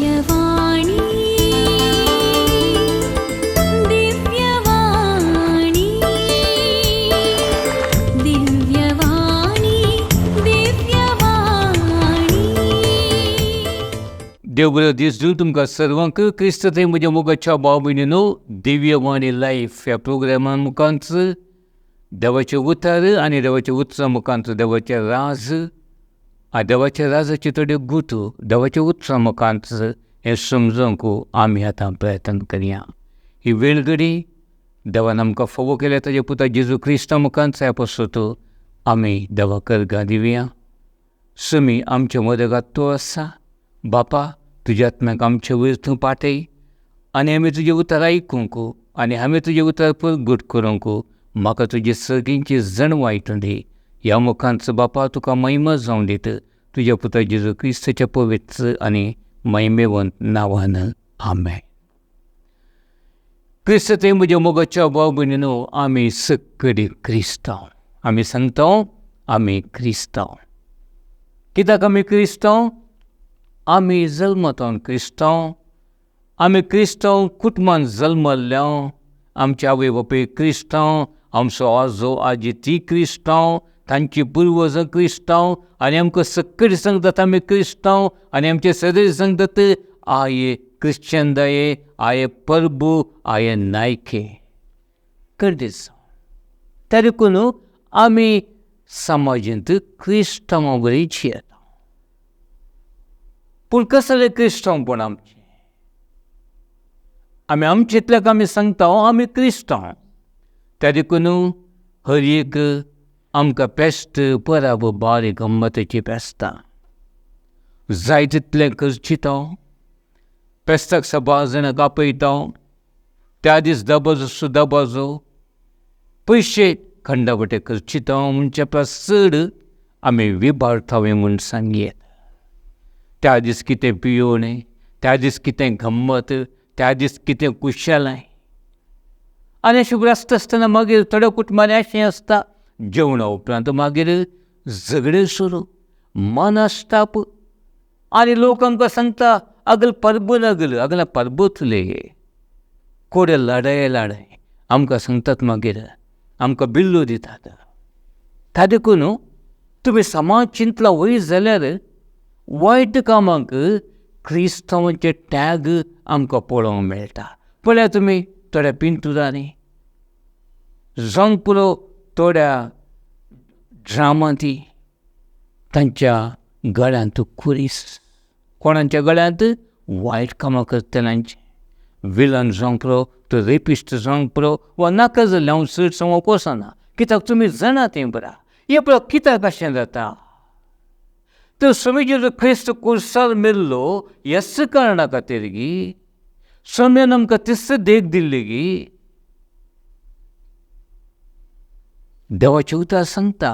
दिव्यवाणी दिव्यवाणी दिव्यवाणी दिव्यवाणी. देव बरो दीस दिवं तुमकां सर्वांक क्रिस्त थंय. म्हज्या मोगाच्या भाव भयणीनो, दिव्यवाणी लायफ ह्या प्रोग्रामान मुखांच देवाचें उतर आनी देवाच्या उतरां मुखांत देवाचें राज आनी देवाच्या राजाच्यो थोड्यो गुतो देवाच्या उतरां मुखांत हें समजूंक आमी आतां प्रयत्न करया. ही वेळगडी देवान आमकां फावो केल्या ताज्या पुता जेजू क्रिस्ता मुखांत ह्या पासत आमी देवाक अर्गां दिवया. समी आमच्या मदगात तूं आसा. बापा, तुज्या आत्म्याक आमचे वयर तूं पाठय आनी आमी तुजें उतर आयकूंक आनी आमी तुजें उतर परगट करूंक म्हाका तुजी सगळींची जणवाय तूं दी. ह्या मुखांत बापा तुका महिमा जावं दीत, तुज्या पुता जेजू क्रिस्ताच्या पवित्र आनी महिमेवंत नांवान, आमेन. क्रिस्त थंय म्हज्या मोगाच्या भाव भयणीनो, आमी सक्कडी क्रिस्तांव. आमी सांगता, आमी क्रिस्तांव. कित्याक आमी क्रिस्तांव? आमी जल्मतावन क्रिस्तांव. आमी क्रिस्तांव कुटुंबान जल्मल्ल्या. आमचे आवय बापूय क्रिस्तांव, आमचो आजो आजी ती क्रिस्तांव, तांची पुर्वजां क्रिस्तांव आनी आमकां सक्कडी सांगतात आमी क्रिस्तांव आनी आमचे सदस्य सांगतात आये क्रिश्चन दाये, आये परबू, आये नायके करदीस. त्या देखून आमी समाजांत क्रिस्तांवां बरी जियेता. पूण कसलें क्रिस्तांवपण आमचें? आमी आमचेंतल्याक आमी सांगता आमी क्रिस्तांव. त्या देखून हर एक आमकां फेस्त परब बारी गम्मतीची फेस्तां जाय तितलें खर्चिता. फेस्ताक सभा जाणांक आपयता. त्या दीस दबाजो दबाजो पयशे खंडावटे खर्चिता म्हणचे परस चड आमी विबारतावे म्हूण सांगयेत. त्या दीस कितें पियोवणें, त्या दीस कितें गम्मत, त्या दीस कितें कुशलाय. आनी अशें आसता आसतना मागीर थोड्या कुटुंबांनी अशें आसता, जेवणा उपरांत मागीर झगडें सुरू, मनस्ताप आनी लोक आमकां सांगता आगल परबो लागल, आगला परबोतले कोडे लडाय लडाय आमकां सांगतात. मागीर आमकां बिल्लो दितात. ता देखून तुमी समाज चिंतला वयर जाल्यार वायट कामांक क्रिस्तांवांचे टॅग आमकां पळोवंक मेळटा. पळया तुमी थोड्या पिंतुरांनी जावंक पुरो, थोड्या ड्रामांती तांच्या गळ्यांत खुरीस. कोणाच्या गळ्यांत? वायट कामां करतल्यांचे. विलन जावंक पुरो, तो रेपिस्ट जावंक पुरो वा नाका जाल्लें हांव चड सांगूंक वचना, कित्याक तुमी जाणा तें बरा. हें पळय कित्याक अशें जाता? तर स्वामी जेजू क्रिस्त कुर्सार मेल्लो ह्याच कारणा खातीर गी. स्वाम्यान आमकां तिस देख दिल्ली गी. देवाचें उतर सांगता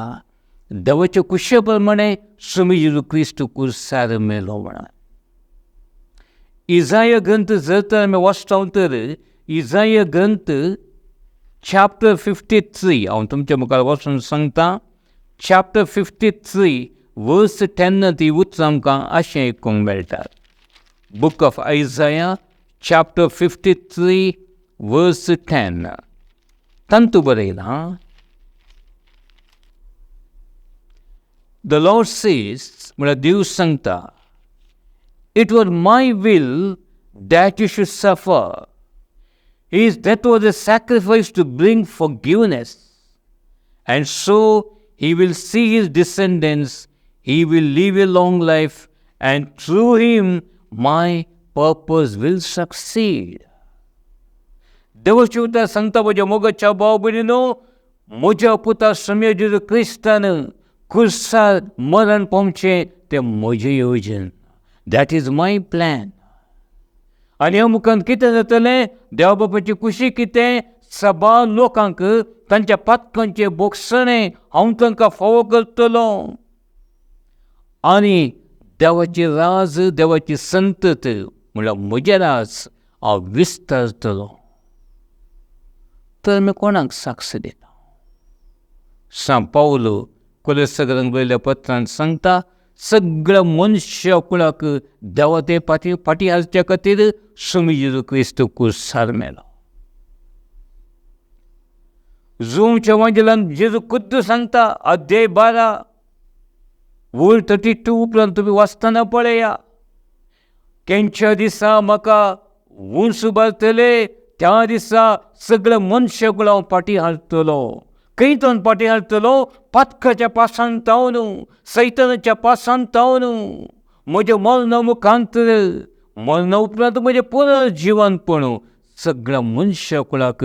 देवाचे कुशे प्रमाणे स्वामी जेजू क्रिस्त कुर्सार मेलो म्हणून. इजाय ग्रंथ जर तर आमी वाचता तर इजाय ग्रंथ चॅप्टर 53 हांव तुमच्या मुखार वाचून सांगता. चॅप्टर 53 वर्स 10 ती उतरां आमकां अशें आयकूंक मेळटात. Book of Isaiah chapter 53 verse 10 तांतू बरयलां, the Lord says, म्हळ्यार देव सांगता, it was my will that you should suffer. His death was a sacrifice to bring forgiveness, and so he will see his descendants, he will live a long life, and through him my purpose will succeed. देवाचें उतर सांगता म्हज्या मोगाच्या भाव भयणीनो, म्हज्या पुता स्वामी जेजू क्रिस्तान कुर्सार मरण पावचें तें म्हजें योजन. That is my plan. आनी ह्या मुखान कितें जातलें? देवा बापाची खुशी कितें? सभा लोकांक तांच्या पातकांचें बोगसणें हांव तांकां फावो करतलो आनी देवाची राज, देवाची संतत म्हणल्यार म्हजें राज हांव विस्तारतलो. तर आमी कोणाक साक्ष दिता? सांव पावलो कोलेसगरांक बरयल्ल्या पत्रान सांगता, सगळ्या मनशा कुळाक देवा ते फाटी फाटी हाडच्या खातीर स्वामी जेजू क्रिस्त कुर्सार मेलो. जुंवच्या वांजेलान जेजू खुद्द सांगता, अध्याय 12 वळ 32 उपरांत तुमी वाचतना पळया, केंच्या दिसा म्हाका उंच उबारतले त्या दिसा सगळ्या मनशा कुळाक हांव फाटी हाडटलो. खंय तो फाटी हाडटलो? पातकाच्या पासान तावन, सैतानाच्या पासान तावन, म्हज्या मरणा मुखांत, मरणा उपरांत म्हजें पुनर्जिवनपण सगळ्या मनशा कुळाक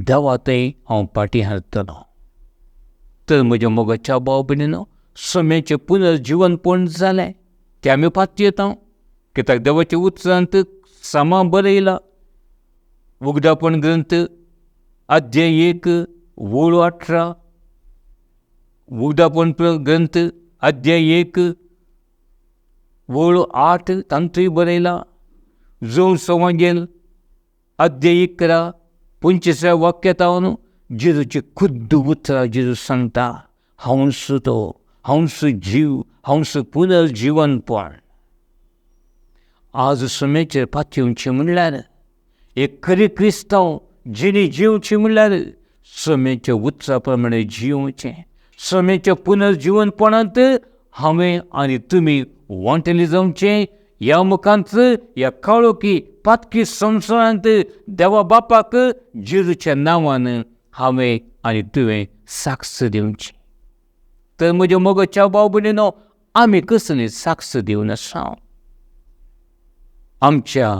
देवा थंय हांव फाटी हाडटलो. तर म्हज्या मोगाच्या भाव भयणीनो, सम्याचें पुनर्जिवनपण जालें तें आमी पातयेता, कित्याक देवाच्या उतरांत समा बरयला. उगडापण ग्रंथ अध्याय 1 वळ 18, उगडापण ग्रंथ अध्याय 1 वळ 8 तांतूय बरयला. जों सवांगेल अध्याय 11 25 वाक्यातावन जेजूची खुद्द उतरां जेजू सांगता, हांवच तो, हांवच जीव, हांवच पुनर्जिवनपण. आज सम्याचेर पातयेवचें म्हणल्यार एक खरी क्रिस्तांव जिणी जिवची म्हणल्यार सम्याच्या उतरा प्रमाणे जिवचें. सम्याच्या पुनर्जिवनपणांत हांवें आनी तुमी वांटेली जावचें. ह्या मुखांत ह्या काळोखी पातकी संवसारांत देवा बापाक जेजूच्या नांवान हांवें आनी तुवें साक्ष दिवची. तर म्हज्या मोगाच्या भाव भयणीनो, आमी कसली साक्ष दिवन आसा? आमच्या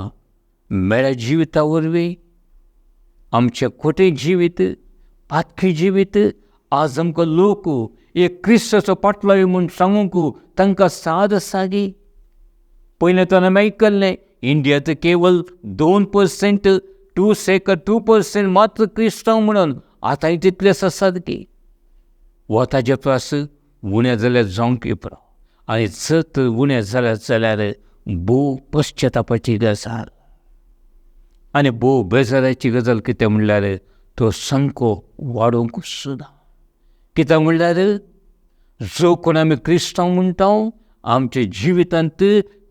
मेळ्या जिविता वरवीं, आमचें खोटें जिवीत, पातकी जिवीत आज आमकां लोक एक क्रिस्ताचो पाटलाय म्हूण सांगूंक तांकां साद आसा गी? पयलें तर आमी आयकल्लें इंडियांत केवल 2%, 2% मात्र क्रिस्तांव म्हणून, आतांय तितलेच आसात की वा ताजे परस उणें जाल्यार जावंक पुरो. आनी जर तर उणें जाल्यार जाल्यार भोव पश्चतापाची गजाल आनी भोव बेजाराची गजाल. कितें म्हणल्यार तो सामको वाडोवंक सुद्दां. कित्याक म्हणल्यार जो कोण आमी क्रिस्तांव म्हणटा आमच्या जिवितांत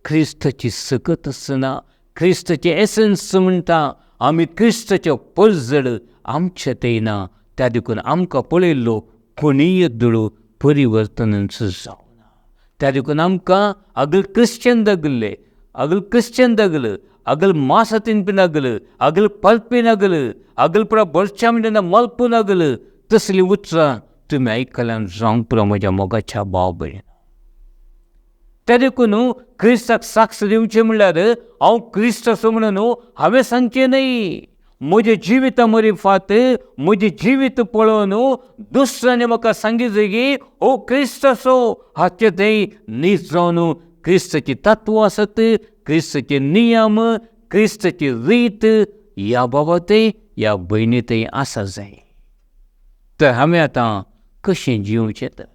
क्रिस्ताची सकत आसना, क्रिस्ताची एसन्स म्हणटा, आमी क्रिस्ताचे परजड आमचे ते ना. त्या देखून आमकां पळयल्लो कोणीय दुडू परिवर्तनाचो जावना. त्या देखून आमकां अगल क्रिश्चन दगले, अगल क्रिश्चन दगल, अगल मासा तिनपी नागल, अगल पलपी नागल, अगल पुरा बरच्या म्हणटा मलपू नागल, तसली उतरां तुमी आयकल्यान जावंक पुरो म्हज्या मोगाच्या भाव भयण. त्या देखून क्रिस्ताक साक्ष दिवचें म्हणल्यार हांव क्रिस्त असो म्हणून हांवें सांगचें न्हय, म्हजें जिविता मरिफात म्हजें जिवीत पळोवन दुसऱ्यांनी म्हाका सांगितलें की हो क्रिस्त असो, हाचे थंय नीज जावन क्रिस्ताची तत्वां आसत, क्रिस्ताचे नियम, क्रिस्ताची रीत ह्या बाबा थंय ह्या भयणी थंय आसा जाय. तर हांवें आतां कशें जिवचें? तर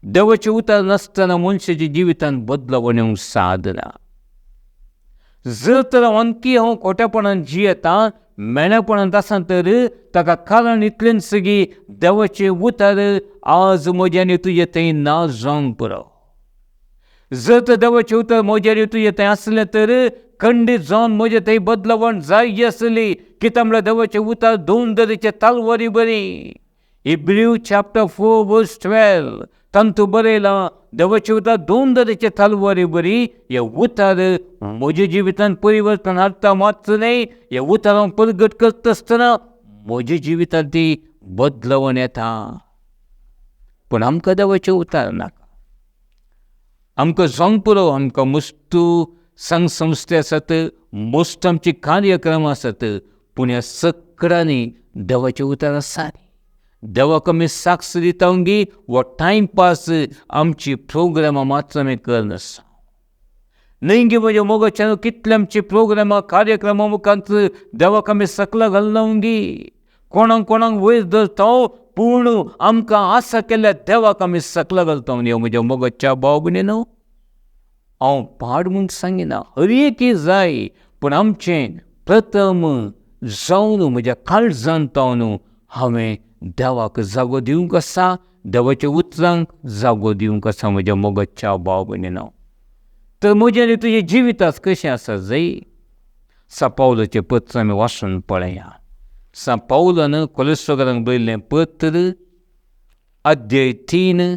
देवाचें उतर नासतना मनशाच्या जिवितांत बदलाव येवंक सादना. जर तर आणखी हांव खोटेपणान जियेता, मेणेपणांत आसा तर ताका कारण इतलेंच की देवाचें उतर आज म्हजें आनी तुजें थंय ना जावंक पुरो. जर तर देवाचें उतर म्हजें आनी तुजें थंय आसलें तर खंडीत जावन म्हजें थंय बदलावण जाय आसली. कित्याक म्हणल्यार देवाचें उतर दोन तरेचे तलवारी बरी. हिब्रू चॅप्टर 4 वर्स 12 तांतू बरयलां, देवाचें उतर दोन तरेचे तलवारी बरी. हें उतर म्हज्या जिवितांत परिवर्तन हाडटा मात्र न्हय, हें उतर हांव परगट करता आसतना म्हज्या जिवितांत ती बदलावण येता. पूण आमकां देवाचें उतर नाका, आमकां जावंक पुरो. आमकां मस्तू संघ संस्थे आसात, मस्त आमचे कार्यक्रम आसात, पूण ह्या सगळ्यांनी देवाचें उतर आसा. देवाक आमी साक्ष दिता गी हो टायमपास आमची प्रोग्रामां मात्र आमी करनासा न्हय गी. म्हज्या मोगाच्यान कितले आमची प्रोग्रामां कार्यक्रमां मुखांत देवाक आमी सकला घालना गी, कोणाक कोणाक वयर धरता, पूण आमकां आसा केल्ल्या देवाक आमी सकला घालता. न्ही म्हज्या मोगाच्या भाव भयणीनो, हांव पाड म्हूण सांगिना, हर एक जाय, पूण आमचें प्रथम जावन म्हज्या काळजान तावन हांवें देवाक जागो दिवंक आसा, देवाच्या उतरांक जागो दिवंक आसा म्हज्या मोगाच्या भाव भयणीनो. तर म्हजें आनी तुजें जिवीत आज कशें आसा जय सांत पावलाचें पत्र आमी वाचून पळया. सांत पावलान कोलेस्ट्रॉलांक बरयल्लें पत्र अध्याय 3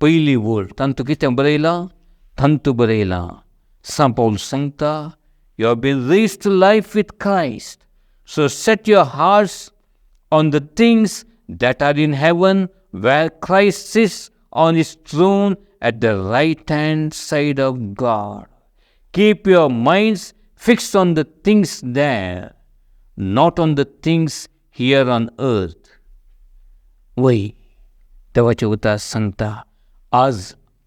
पयली वळ तातूंत कितें बरयलां? तातूंत बरयलां, सांत पावल सांगता, you have been raised to life with Christ, so set your hearts on the things that are in heaven where Christ sits on his throne at the right hand side of God. Keep your minds fixed on the things there, not on the things here on earth. वय देवाचें उतर सांगता, आज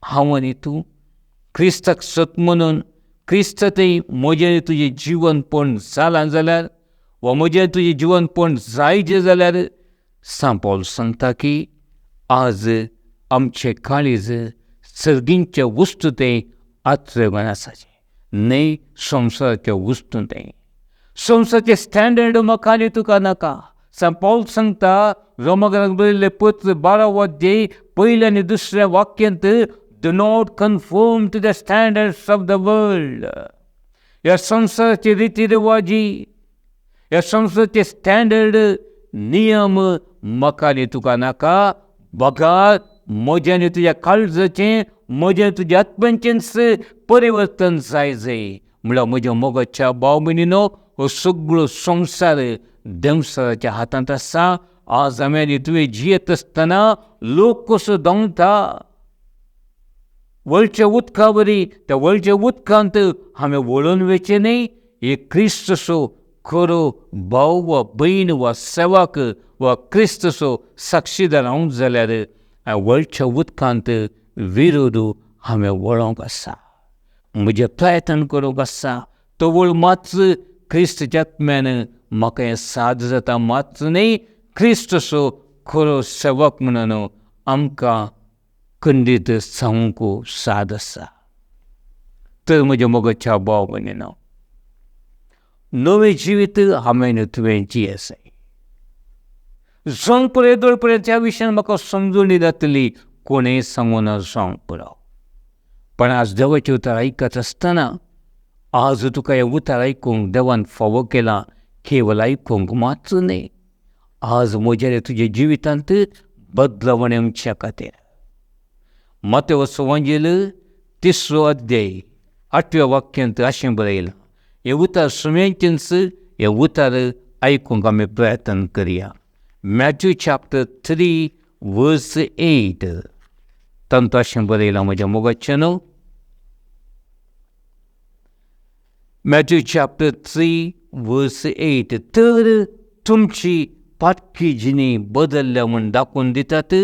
हांव आनी तूं क्रिस्ताक सत म्हणून क्रिस्त थंय म्हजें आनी तुजें जिवनपण जालां जाल्यार वा म्हजें आनी तुजें जिवनपण जायचें जाल्यार सांत पावल सांगता की आज आमचें काळीज सर्गींच्या वस्तू तें आत्रेवन आसाचें, न्हय संवसाराच्या वस्तू तें. संवसाराचें स्टँडर्ड म्हाका आनी तुका नाका. सांत पावल सांगता रोमाक बरयल्लें पत्र 12 अध्याय पयल्या आनी दुसऱ्या वाक्यांत, do not conform to the standards of the world. ह्या संवसाराचे रिती रिवाजी, ह्या संवसाराचे स्टँडर्ड नियम म्हाका आनी तुका नाका. बगार म्हजें आनी तुज्या काळजाचें, म्हजें आनी तुज्या आत्म्याचेंच परिवर्तन जाय जाय. म्हणल्यार म्हज्या मोगाच्या भाव भयणीनो, हो सगळो संवसार देंवचाराच्या हातांत आसा. आज आमी आनी तुवें जियेत आसतना लोक कसो धांवता वळच्या उदका वरी, त्या वळच्या उदकांत हांवें वळून वचचें न्हय. एक क्रिस्तसो खरो भाव वा भयण वा सेवक वा क्रिस्तसो साक्षीदार हांव जाल्यार वळच्या उदकांत विरोध हांवें वळोंक आसा, म्हजें प्रयत्न करूंक आसा. तो वळ मात्र क्रिस्तच्या आत्म्यान म्हाका हें साद जाता मात्र न्हय, क्रिस्तसो खरो सेवक म्हणून आमकां खंडीत सांगूंक साद आसा. तर म्हज्या मोगाच्या भाव भयणीनो, नवें जिवीत हांवें तुवें जियेसाय. जावंक पुरो येदोळ पर्यंत ह्या विशयान म्हाका समजून जातली, कोणेंय सांगूना जावंक पुरो. पण आज देवाचें उतर आयकत आसतना आज तुका हें उतर आयकूंक देवान फावो केलां, केवल आयकूंक मात्र न्हय, आज म्हज्या तुज्या जिवितांत बदलावण येवच्या खातीर. मातेव सुवांजेल 3 अध्याय 8व्या वाक्यांत अशें बरयलां. हें उतर सुम्यांचेंच, हें उतर आयकूंक आमी प्रयत्न करया. मॅथ्यू चॅप्टर 3 वर्स 8 तातूंत अशें बरयलां म्हज्या मोगाचें न्हू. मॅथ्यू चॅप्टर 3 वर्स 8, तर तुमची पाटकी जिणी बदलल्या म्हूण दाखोवन दितात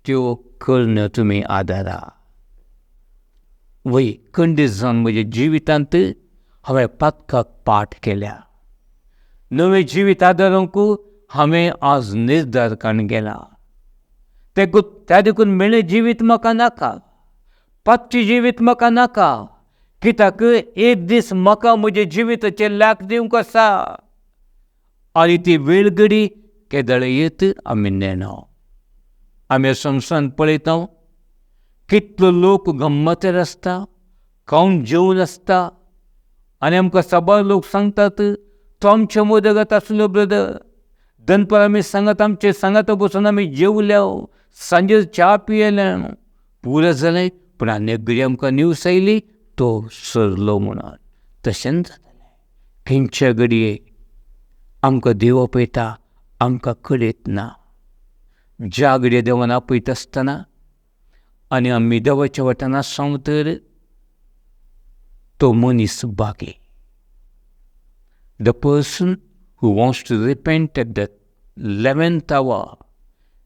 त्यो करण्यो तुमी आदारा. वय खंडीत जावन म्हज्या जिवितांत हांवें पातकाक पाठ केल्या. नवें जिवीत आदारूंक हांवें आज निर्धार काडून गेला. त्या देखून मेळ्ळें जिवीत म्हाका नाका, पातचें जिवीत म्हाका नाका. कित्याक एक दीस म्हाका म्हज्या जिविताचें लाख दिवंक आसा आनी ती वेळ घडी केदळ येत आमी नेणो. आमी संवसारांत पळयता कितलो लोक गम्मतेर आसता, खावन जेवन आसता आनी आमकां साबार लोक सांगतात, तो आमच्या मदगत आसलो ब्रदर, दनपार आमी सांगात आमचे सांगात बसून आमी जेवल्या, सांजेर च्या पियेल्या, पुरो जालें. पूण आनी एक घडी आमकां न्यूज आयली तो सरलो म्हणून. तशेंच जातलें खंयच्या घडये आमकां देव आपयता, आमकां कळयत ना. ज्या घडये देवान आपयता आसतना आनी आमी देवाच्या वाटेन आसात तर तो मनीस बागी. The person who wants to repent at the 11th hour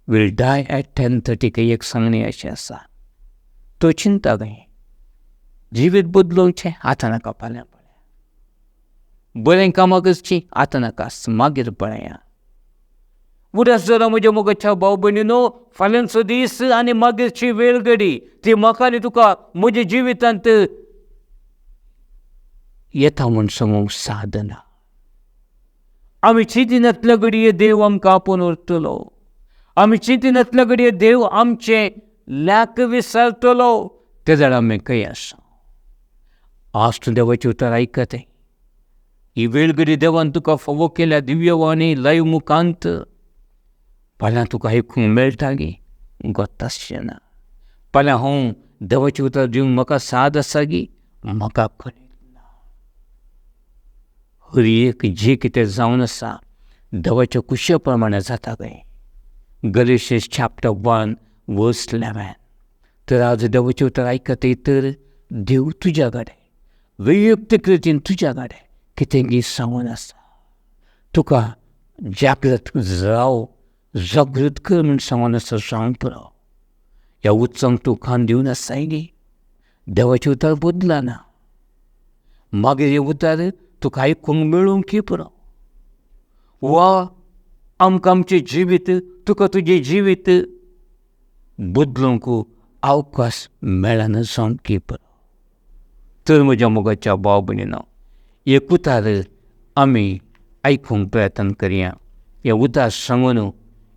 will die at 10:30. काही एक सांगणी अशें आसा. तो चिंता काय जिवीत बदलोवचें आतां नाका, फाल्यां पळया, बरें कामां करचीं आतां नाका, मागीर पळया. उदास जाला म्हज्या मोगाच्या भाव भयणीनो, फाल्यांचो दीस आनी मागीरची वेळ घडी ती म्हाका आनी तुका म्हज्या जिवितांत येता म्हूण सांगूंक सादना. आमी चिंतिनातल्या घडये देव आमकां आपोवन व्हरतलो. आमी चिंतिनातल्या घडये देव आमचें लाख विसरतलो ते जाणां आमी खंय आसा. आज तूं देवाचें उतर आयकताय, ही वेळ घडी देवान तुका फावो केल्या दिव्यवाणी लायव मुखांत. फाल्यां तुका आयकूंक मेळटा गे गोत्ताशें ना. फाल्यां हांव देवाचें उतर दिवंक म्हाका साद आसा गी म्हाका कळीत ना. हर एक जें कितें जावन आसा देवाच्या कुशे प्रमाणे जाता काय. Galatians chapter 1 verse 11. तर आज देवाचें उतर आयकताय तर देव तुज्या कडेन वैयक्तीक रितीन तुज्या कडेन कितें गी सांगून आसा. तुका जागृत जाव, जागृत कर म्हूण सांगून आसा. सांग पुरो ह्या उत्सवांक तूं कान दिवन आसाय गी. देवाचें उतर बदलना. मागीर हें उतर तुका आयकूंक मेळूंक की पुरो वा आमकां आमचें जिवीत तुका तुजें जिवीत बदलूंक अवकाश मेळना जावंक की पुरो. तर म्हज्या मोगाच्या भाव भयणीनो, एक उतर आमी आयकूंक प्रयत्न करया. हें उतर सांगून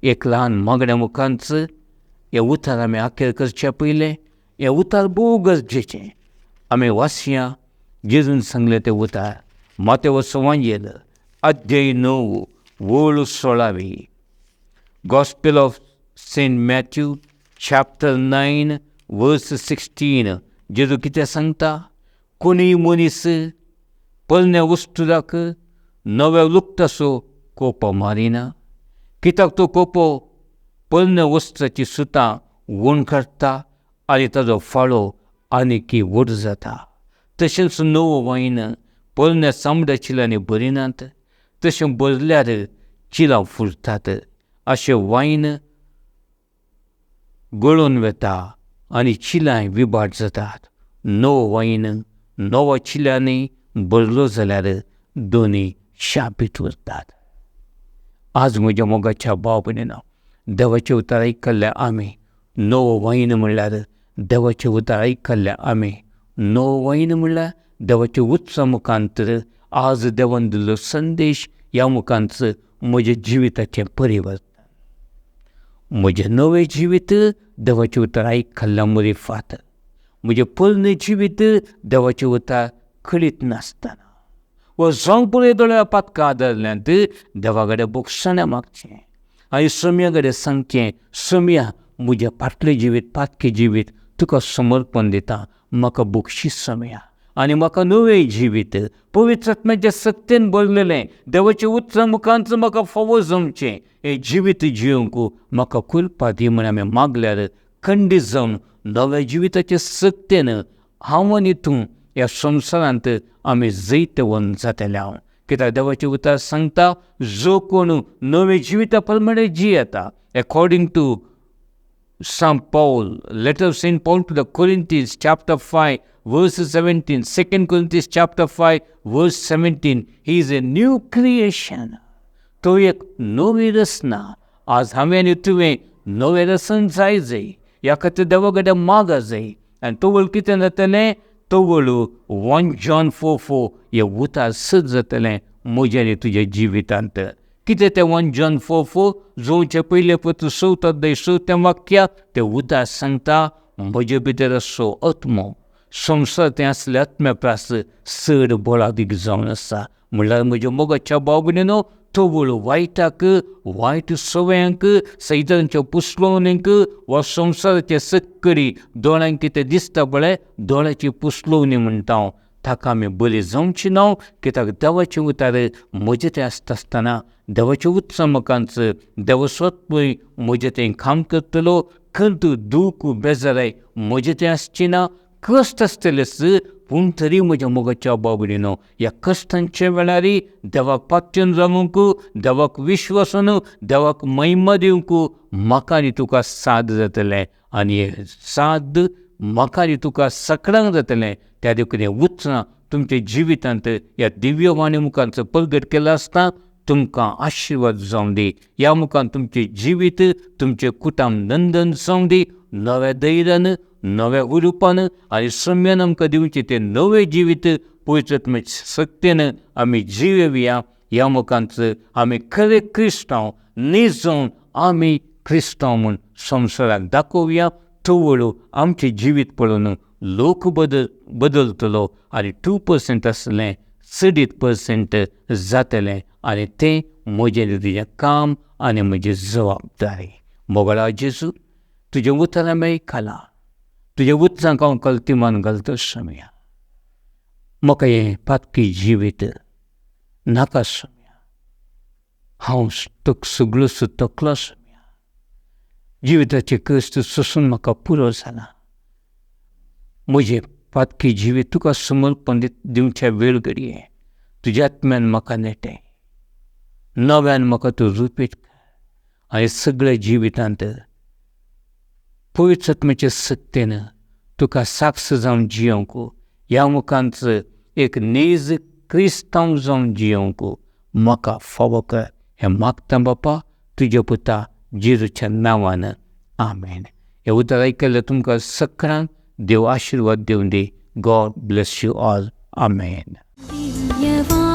एक ल्हान मागण्या मुखांच हें उतर आमी आखेर करचे पयलें. हें उतर भोव गरजेचें. आमी वाचया जेजून सांगलें तें उतर, मातेव सुवांजेल अध्याय 9 वळ 16. Gospel of Saint Matthew chapter 9 verse 16. जेजू कितें सांगता? कोणीय मनीस पोरण्या वस्तुराक नव्या लुगटाचो कोपो मारिना, कित्याक तो कोपो पोरण्या वस्त्राची सुतां वण काडटा आनी ताजो फाळो आनीकी व्हड जाता. तशेंच नवो वायन पोरण्या चामड्या चिलांनी भरिनात, तशें भरल्यार चिलां फुलतात. अशें वायन गळून वता आनी चिलांय विभाट जातात. नवो वायन नव्या चिलांनी भरलो जाल्यार दोनी शापीत उरतात. आज म्हज्या मोगाच्या भाव भयणीनो, देवाचें उतर आयकल्ल्या आमी नवो वायन म्हणल्यार देवाचें उतर आयकल्ल्या आमी नवो वायन म्हणल्यार देवाच्या उत्सव मुखांत आज देवान दिल्लो संदेश ह्या मुखांत म्हज्या जिविताचें परिवर्तन, म्हजें नवें जिवीत देवाचें उतर आयकल्ल्या मुरीफात, म्हजें पोरणें जिवीत देवाचें उतर कळीत नासतना वा जावंक पळय दोळ्या पातकां आदारल्यांत देवा कडेन बोगसाणें मागचें आनी सोम्या कडेन सांगचें, सोम्या म्हजें फाटलें जिवीत पातकें जिवीत तुका समर्पण दिता, म्हाका बक्षीस सोम्या आनी म्हाका नवें जिवीत पवित्र आत्म्याच्या सत्तेन भरलेलें देवाच्या उतरां मुखांत म्हाका फावो जमचें हें जिवीत जिवंक म्हाका कृपा दी म्हण आमी मागल्यार खंडीत जावन नव्या जिविताचे सत्तेन हांव आनी तूं ह्या संवसारांत आमी जैतवंत जातले. हांव कित्याक देवाचें उतर सांगता, जो कोण नवे जिविता प्रमाणे जियेता, according to Saint Paul, letter of Saint Paul to the Corinthians chapter 5 verse 17, 2 Corinthians chapter 5 verse 17, he is a new creation. तो एक नवी रचना. आज हांवें आनी तुवें नवें रचन जाय जाय, ह्या खातीर देवा कडेन मागा जाय. आनी तवळ कितें जातलें? तवळ 1 John 4:4 हें उतर सद जातलें म्हज्या आनी तुज्या जिवितांत. कितें तें 1 John 4:4? जोवचें पयलें पत्र 4 अध्याय 4 वाक्य तें उतर सांगता, म्हजे भितर असो आत्मो संवसार तें आसल्या आत्म्या प्रास चड बळादीक जावन आसा. म्हणल्यार म्हज्या मोगाच्या भाव भयणीनो, तवळ वायटाक, वायट सवयांक, सैतानाच्या पुसलोवणेक वा संवसाराचे सक्कडी दोळ्यांक कितें दिसता पळय दोळ्याची पुसलोवणी म्हणटा हांव, ताका आमी बरी जावची ना. कित्याक देवाचें उतर म्हजें तें आसता आसतना देवाचें उत्सव मुखांच देव स्वतपय म्हजें तें काम करतलो. खंत दूख बेजाराय म्हजें तें आसची ना, कश्ट आसतलेच, पूण तरी म्हज्या मोगाच्या भाव भयणीनो, ह्या कश्टांच्या वेळार देवाक पात्यून रावूंक, देवाक विश्वासून, देवाक महिमा दिवंक म्हाका आनी तुका साद जातलें आनी हें साद म्हाका आनी तुका सकडांक जातलें. त्या देखून हें उतरां तुमच्या जिवितांत ह्या दिव्यवाणी मुखांत प्रगट केलां आसतना तुमकां आशिर्वाद जावं दी. ह्या मुखान तुमचें जिवीत, तुमचें कुटुंब नंदन जावं दी. नव्या धैर्यान, नव्या उरुपान आनी सम्यान आमकां दिवचें तें नवें जिवीत पवित्र आत्म्याच्या सक्तेन आमी जिवेया. ह्या मुखांत आमी खरे क्रिस्तांव नीज जावन आमी क्रिस्तांव म्हूण संवसाराक दाखोवया. तवळ आमचें जिवीत पळोवन लोक बदलतलो आनी 2% आसलें चडीत पर्संट जातलें आनी तें म्हजें तुजें काम आनी म्हजी जबाबदारी. मोगळा जेजू, तुजें उतरां आयकलां, तुज्या उतरांक हांव कल्तिमान घालता सोम्या. म्हाका हें पातकी जिवीत नाका सोम्या. हांव सगळो थकलो सोम्या. जिविताचे कश्ट सोसून म्हाका पुरो जाला. म्हजें पातकी जिवीत तुका समर्पण दिवच्या वेळ घडये तुज्या आत्म्यान म्हाका नेटे, नव्यान म्हाका तूं रुपीत कर आनी सगळ्या जिवितांत पवित्र आत्म्याच्या सक्तेन तुका साक्ष जावन जियोवंक, ह्या मुखांत एक नीज क्रिस्तांव जावन जियोवंक म्हाका फावो कर. हें मागता बापा तुज्या पुता जेजूच्या नांवान, आमेन. हें उतर आयकल्लें तुमकां सगळ्यांक देव आशिर्वाद दिवं दी. God bless you all. Amen. Divyavani.